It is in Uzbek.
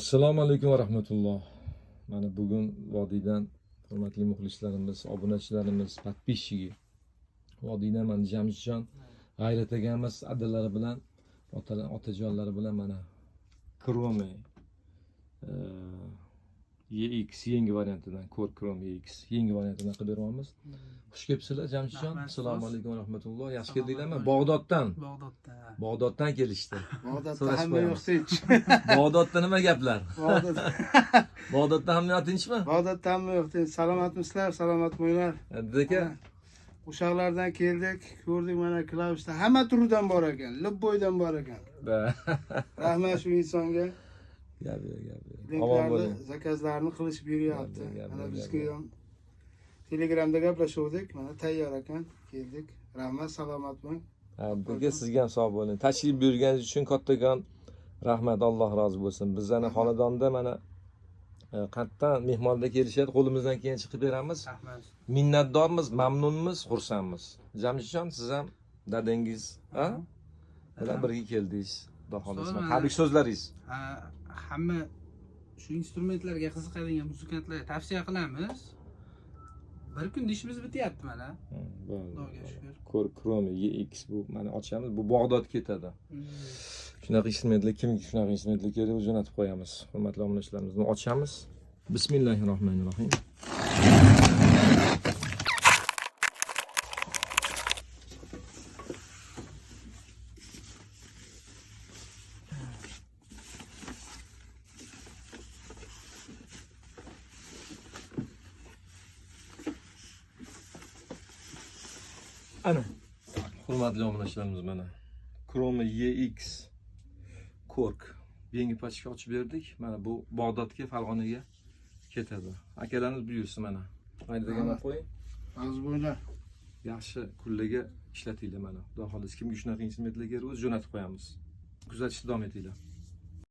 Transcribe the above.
Assalomu alaykum va rahmatulloh. Mana bugun vodiydan hurmatli muxlislarimiz, obunachilarimiz, подписчики. Vodiydan mana Jamshidjon G'ayrat akamiz adalari bilan, otajonlari bilan mana Chrome EX yangi variantidan, Core Chrome EX yangi variantidan qilib beryapmiz. Xush kelibsizlar, Jamshidjon. Rahmat, Assalomu ustoz. alaykum va rahmatulloh. Yaxshi Assalomu keldinglarmi? alaykum. Bog'doddan. Bog'dodda. Bog'doddan kelishdi. Bog'dodda So'rashib hamma yo'q qo'yamiz. tinch. Bog'dodda nima gaplar? Bog'dod, Bog'dodda hamma yoq tinchmi? Bog'dodda hamma yo'q tinch. Salomatmisizlar, salomat bo'linglar. Aka, Uşaqlardan keldik, ko'rdik mana klavishda hamma turidan bor ekan, libboydan bor ekan. Da. Rahmat shu insonga. Gap yo'q, gap yo'q. Omon Linklarni, bo'ling. zakazlarni qilishib yuryapti. Gap, gap, Mana gap, bizga gap. ham Telegramda gaplashuvdik, mana tayyor ekan, keldik. Rahmat, salomat bo'ling. Aka, sizga ham sog' bo'ling. Tashrif buyurganingiz uchun kattakon rahmat, Alloh rozi bo'lsin. Bizlarni xonadonda mana qayerdan mehmonlar kelishadi, qo'limizdan kelgan chiqib beramiz. Rahmat. Minnatdormiz, mamnunmiz, xursandmiz. Jamshidjon, siz ham dadangiz, ha? Bilan birga keldingiz. Xudo xohlasa. Ustoz, mana- Tabrik so'zlaringiz. Ha, hamma shu instrumentlarga qiziqadigan muzikantlarga tavsiya qilamiz. Bir kunda ishimiz bityapti mana. Bo'ldi. Xudoga shukur. Core Chrome EX bu mana ochamiz. Bu Bog'dod ketadi. Shunaqa instrumentlar, kimga shunaqa instrumentlar kerak, jo'natib qo'yamiz. Hurmatli obunachilarimiz, buni ochamiz. Bismillahirrohmanirrohim. Ana. Hurmatli obunachilarimiz, mana Chrome EX Kork yangi pachka ochib berdik. Mana bu Bog'dodga, Farg'onaga ketadi. Akalarimiz buyursin mana. Mayli degan qo'ying. Rozi bo'linglar. Yaxshi kunlarga ishlatinglar mana. Xudo xohlasa kimga shunaqa instrumentlar kerak bo'lsa jo'natib qo'yamiz. Kuzatishda davom etinglar.